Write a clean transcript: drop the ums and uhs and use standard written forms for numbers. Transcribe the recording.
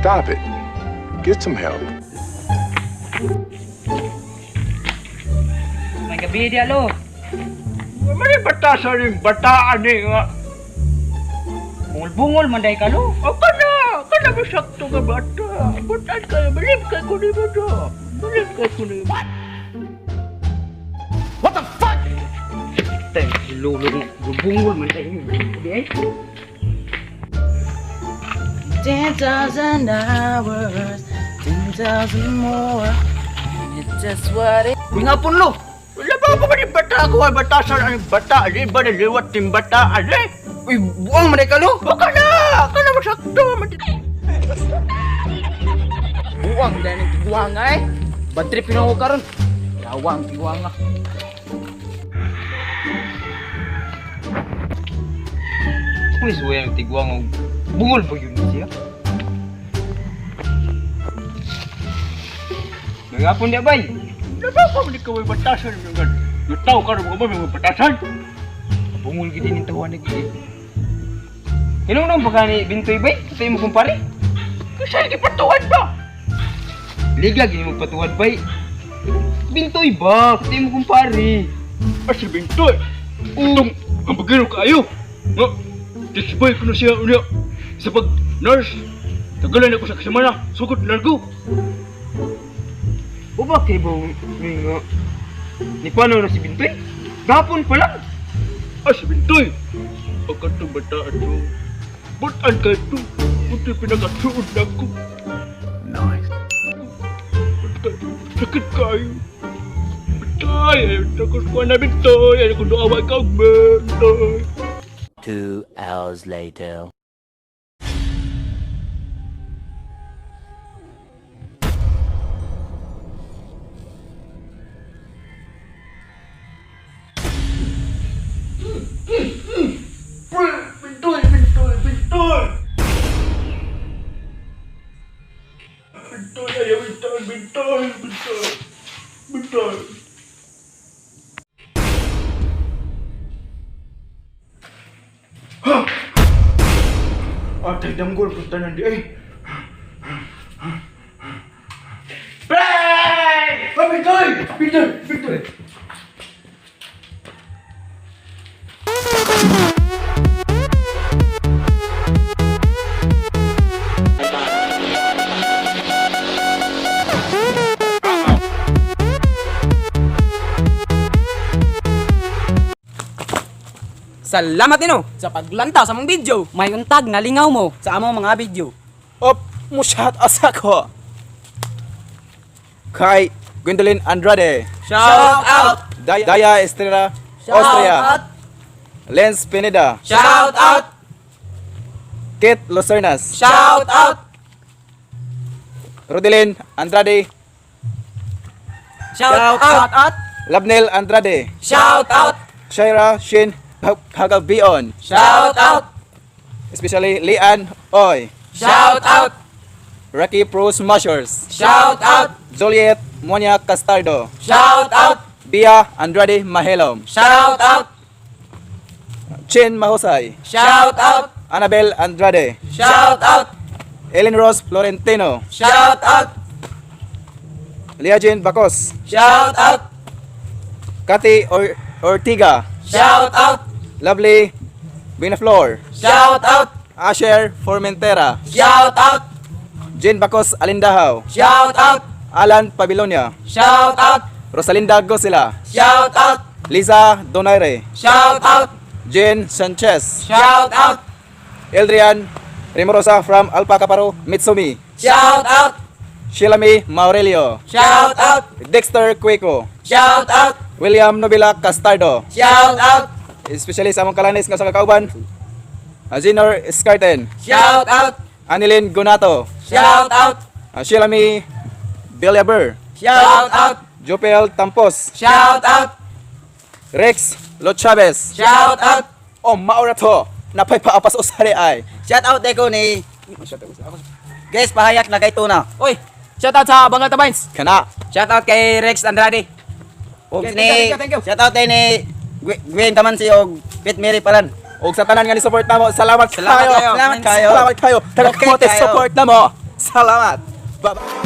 Stop it. Get some help. May gabi di alo. Mali batasan yung bataan eh nga. Bungol-bungol man day kalo. O kana, kana masakto nga bata. Butan kayo, bilib kay ko ni bata. Bilib kay ko ni. Tay, lolo bungol man day. Di ay. 10,000 hours, 10,000 more. And it's just what it. Nga lo. Wala ba ako man bata ako ay batasan ang bata. Di ba naliwat yung bata ani? Uy, buang man day kalo. O kana, kana masakto. Buang dahil ng tiguang ay. Bad trip yun ako karon. Yawa ang tiguang ah. Uy, suway ang tigwang og bungol ba yun siya? Nangapon dia bay. Wala ba ako man ikaw ay batasan yung nga. Yung tao ka rin mga mga batasan. Bungol gid ning tawa na gid. Hinong nang baka ni Bintoy bay? Sa imo kumpare? Kasi hindi patuan ba? Liga gini mo patuwad bay. Bintoy ba? Sa imo kumpare. Asa bintoy. Utong, ang bagiro kaayo. Nga, tisbay ko na siya unya. Sa pag nurse, tagalan ako sa kasamana, sugod largo. O bakit ba nga? Ni paano na si Bintoy? Gapon pa lang. Asa bintoy. Pagkatong bataan mo, butan ka ito. Buti pinakasuod na ako. Nice. Butan, sakit kayo. Bintoy, ayaw takos ko na bintoy. Ayaw ko doawa ka, bintoy. 2 hours later. Bintoy, bintoy, bintoy! Bintoy, ayaw bintoy, bintoy, bintoy, bintoy. Ha! Atay damgol punta nandi ay. Pre! Ah, bintoy! Bintoy! Bintoy! Salamat nino sa paglantaw sa mong video. May untag nga lingaw mo. Sa among mga video. Op, mo shout out sa ako. Kay Gwendolyn Andrade, Shout out! Daya Estrella Austria, Lens Pineda, Shout out! Kate Lucernas, Shout out! Rodelin Andrade, Shout out! Labnel Andrade, Shout out! Shaira Shin Hagabion, Shout out! especially Lian Oy, Shout out! Rocky Pro Smashers, Shout out! Juliet Monia Castardo, Shout out! Bia Andrade Mahelom, Shout out! Chin Mahusay, Shout out! Annabel Andrade, Shout out! Ellen Rose Florentino, Shout out! Leah Jane Bacos, Shout out! Kathy Ortiga, Shout out! Lovely Binaflor, Shout out! Asher Formentera, Shout out! Jane Bacos Alindahaw, Shout out! Alan Pabilonia, Shout out! Rosalinda Gosila, Shout out! Lisa Donaire, Shout out! Jane Sanchez, Shout out! Eldrian Rimorosa from Alpa Caparo, Mitsumi, Shout out! Sheila May Maurelio, Shout out! Dexter Cueco, Shout out! William Nobila Castardo, Shout out! especially sa among kalanis nga sa kakauban, Zinor Scarten, Shout out! Anilin Gunato, Shout out! Sheila May Villaber, Shout out! Jopel Tampos, Shout out! Rex Lo Chavez, Shout out! O maura to, napay paapas usari ay. Shout out ko ni Guys, pahayak na kay Tuna. Uy! Shout out sa Bangal Tabines! Kana. Shout out kay Rex Andrade. Og Okay, ni thank you, thank you. Shout out din ni Gwen Tamansi og Pete Mary Palan. Og sa tanan nga ni support namo, salamat Salamat kayo. kayo. Salamat kayo. Salamat kayo. Taga Okay Kote kayo. support namo. Salamat. Bye-bye.